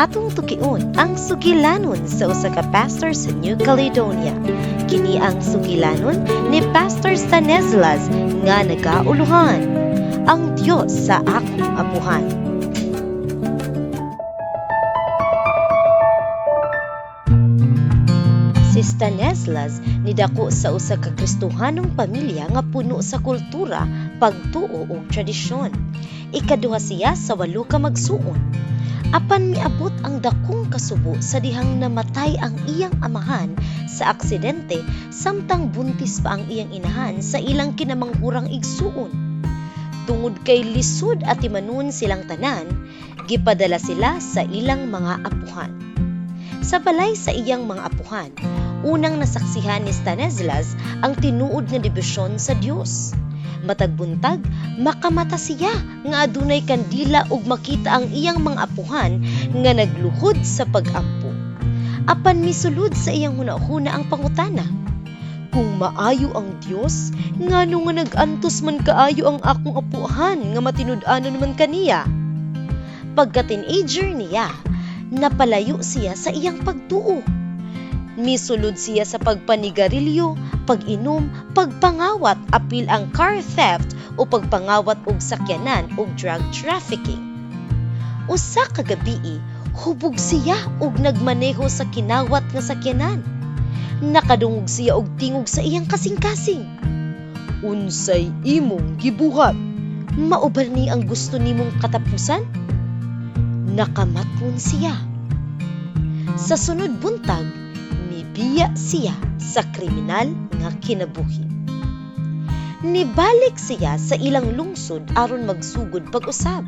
Atong tukion ang sugilanon sa usa ka pastor sa New Caledonia. Kini ang sugilanon ni Pastor Stanislas nga nagauluhan, "Ang Dios sa Akong Apuhan." Si Stanislas nidako sa usa ka Kristohanong pamilya nga puno sa kultura, pagtuo ug tradisyon. Ikaduha siya sa walo ka magsuon. Apan miabot ang dakong kasubo sa dihang namatay ang iyang amahan sa aksidente samtang buntis pa ang iyang inahan sa ilang kinamanghurang igsuon. Tungod kay lisod atimanon silang tanan, gipadala sila sa ilang mga apuhan. Sa balay sa iyang mga apuhan, unang nasaksihan ni Stanislas ang tinuod nga debosyon sa Dios. Matag buntag, makamata siya nga adunay kandila ug makita ang iyang mga apuhan nga nagluhod sa pag-ampo. Apan misulod sa iyang hunahuna ang pangutana: "Kung maayo ang Dios, ngano nga nag-antos man kaayo ang akong apuhan nga matinud-anon man kaniya?" Pagka-teenager niya, napalayo siya sa iyang pagtuo. Misulod siya sa pagpanigarilyo, pag-inom, pagpangawat apil ang car theft o pagpangawat og sakyanan ug drug trafficking. Usa ka gabii, hubog siya ug nagmaneho sa kinawat nga sakyanan. Nakadungog siya og tingog sa iyang kasing-kasing. "Unsay imong gibuhat? Mao ba ni ang gusto nimong katapusan?" Nakamatngon siya. Sa sunod buntag, mibiya siya sa kriminal nga kinabuhi. Nibalik siya sa ilang lungsod aron magsugod pag-usab.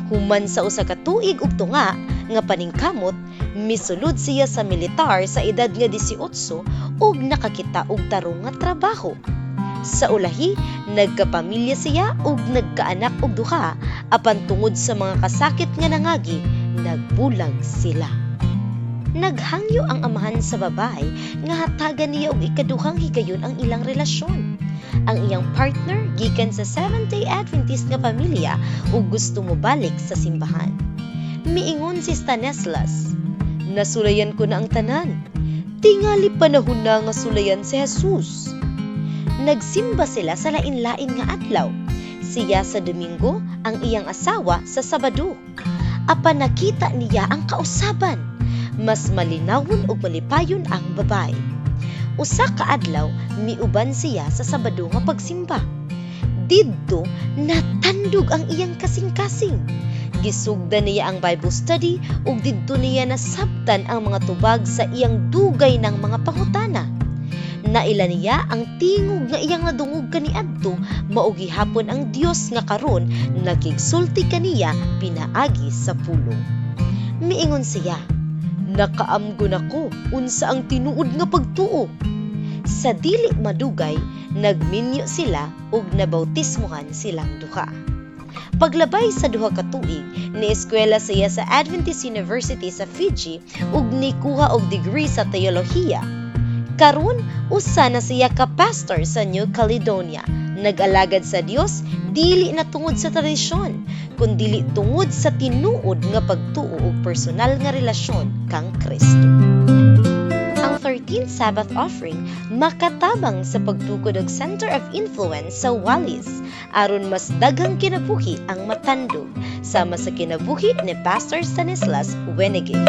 Human sa 1 ka tuig ug tunga nga paningkamot, misulod siya sa militar sa edad nga 18 ug nakakita og tarong nga trabaho. Sa ulahi, nagkapamilya siya ug nagkaanak og duha, apan tungod sa mga kasakit nga nangagi, nagbulag sila. Naghangyo ang amahan sa babae nga hatagan niya og ikaduhang higayon ang ilang relasyon. Ang iyang partner gikan sa Seventh-day Adventist nga pamilya ug gusto mobalik sa simbahan. Miingon si Stanislas, "Nasulayan ko na ang tanan. Tingali panahon na nga sulayan si Jesus." Nagsimba sila sa lain-lain nga adlaw. Siya sa Domingo, ang iyang asawa sa Sabado. Apan nakita niya ang kausaban. Mas malinawon ug malipayon ang babae. Usa ka adlaw, miuban siya sa Sabado nga pagsimba. Didto natandog ang iyang kasing-kasing. Gisugdan niya ang Bible study ug didto niya nasabtan ang mga tubag sa iyang dugay ng mga pangutana. Naila niya ang tingog nga iyang nadungog kaniadto mao gihapon ang Dios nga karon nakigsulti kaniya pinaagi sa pulong. Miingon siya, "Nakaamgon ako unsa ang tinuod nga pagtuo." Sa dili madugay, nagminyo sila ug nabautismohan silang duha. Paglabay sa 2 ka tuig, nieskwela siya sa Adventist University sa Fiji ug nikuha og degree sa teolohiya. Karon, usa na siya ka pastor sa New Caledonia. Nag-alagad sa Dios dili na tungod sa tradisyon, kundili tungod sa tinuod nga pagtuo ug personal nga relasyon kang Kristo. Ang 13th Sabbath offering makatabang sa pagtukod og Center of Influence sa Wallis aron mas daghang kinabuhi ang matandog sama sa kinabuhi ni Pastor Stanislas Wenegay.